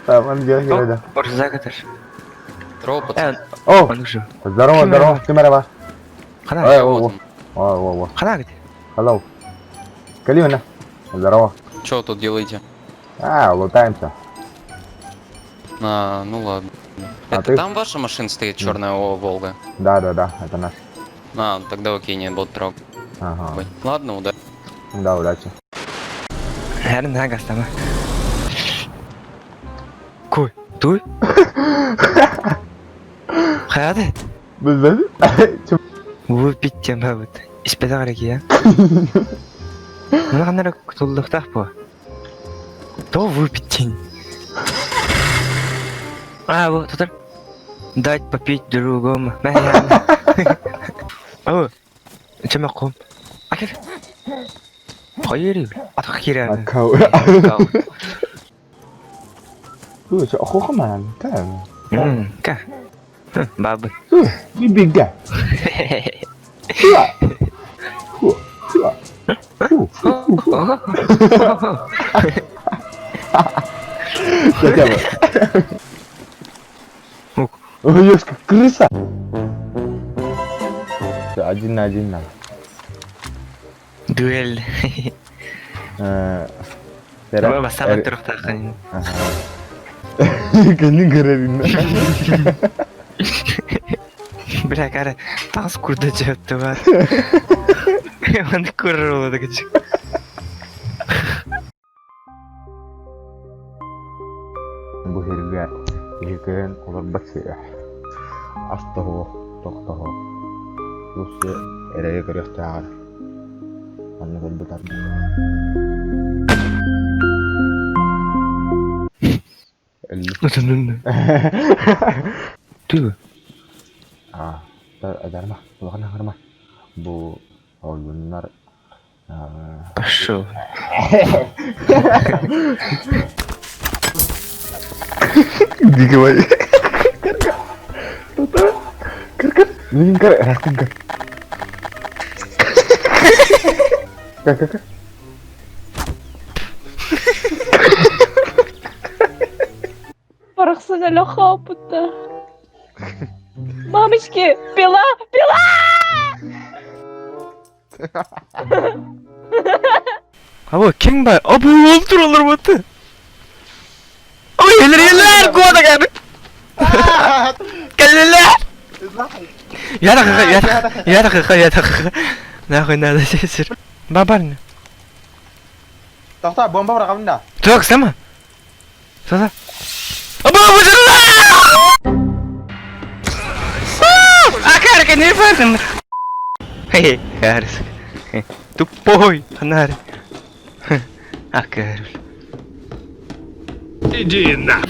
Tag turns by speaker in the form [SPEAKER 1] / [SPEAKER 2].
[SPEAKER 1] Там да.
[SPEAKER 2] Борзагатыр.
[SPEAKER 3] Здорово, пацаны.
[SPEAKER 1] О,
[SPEAKER 2] Он уже.
[SPEAKER 1] здорово, здорово, ты мерева.
[SPEAKER 2] Хана.
[SPEAKER 1] Ой, о, о, о, о.
[SPEAKER 2] Хана где?
[SPEAKER 1] Hello. Калина. Здорово.
[SPEAKER 3] Чё тут делаете?
[SPEAKER 1] А, лутаемся.
[SPEAKER 3] А, ну ладно.
[SPEAKER 1] А
[SPEAKER 3] Это
[SPEAKER 1] ты?
[SPEAKER 3] там ваша машина стоит, черная о, Волга?
[SPEAKER 1] Да, да, да, это наш.
[SPEAKER 3] А, ну тогда окей, не буду трогать.
[SPEAKER 1] Ага.
[SPEAKER 3] Ладно, удачи.
[SPEAKER 1] Да, удачи.
[SPEAKER 2] Наверное, на гастама. Кой? Туй? Хайады?
[SPEAKER 1] Билбэт.
[SPEAKER 2] Выпить тема вот. Испетар я. Ну, ханара кутуллуктах бу. То выпить тень. А, вот тут. Дать попить другому. О, чем я Акер. Хайри. Атхира.
[SPEAKER 1] Акау. Слушай, охохман, там.
[SPEAKER 2] Ка. Бабы.
[SPEAKER 1] Не бега. Хотя бы. Ой, ёшка, крыса! Один на один надо.
[SPEAKER 2] Дуэль.
[SPEAKER 1] Баба
[SPEAKER 2] сама турухтахын.
[SPEAKER 1] Кэлин көрөрүн.
[SPEAKER 2] Бля, кара, тас курда жөптү бар. Оны көрөр болот кичик.
[SPEAKER 1] Бу сиргэ киһи олорбот сирэ. Ас тоһуох, тохтоһуох. Лучше эрэйи көрүөхтээҕэр онно кэлбит ордук.
[SPEAKER 2] Түү.
[SPEAKER 1] Аа, адарма, улахан аһарма. Бу ойууннар
[SPEAKER 2] Пошел.
[SPEAKER 1] Не говори. Кыр-кыр. Мин кыр, растын кыр. Кыр-кыр.
[SPEAKER 4] Барахсан аля хапыта. Мамочки, пила, пила!
[SPEAKER 2] Або кең бай. Або ол туралар баты. Ой, елер елер куадагар. Кэллелер. Я дакыка, я я дакыка, я дакыка. Нахуй надо сесир. Бабарны.
[SPEAKER 1] Тохта, бомба быраҕабын да?
[SPEAKER 2] Так, сама. Сада. Або бужырла! Акарка не фаркын. Хей, харис. Тупой, ханар. Акарул.
[SPEAKER 5] Иди на.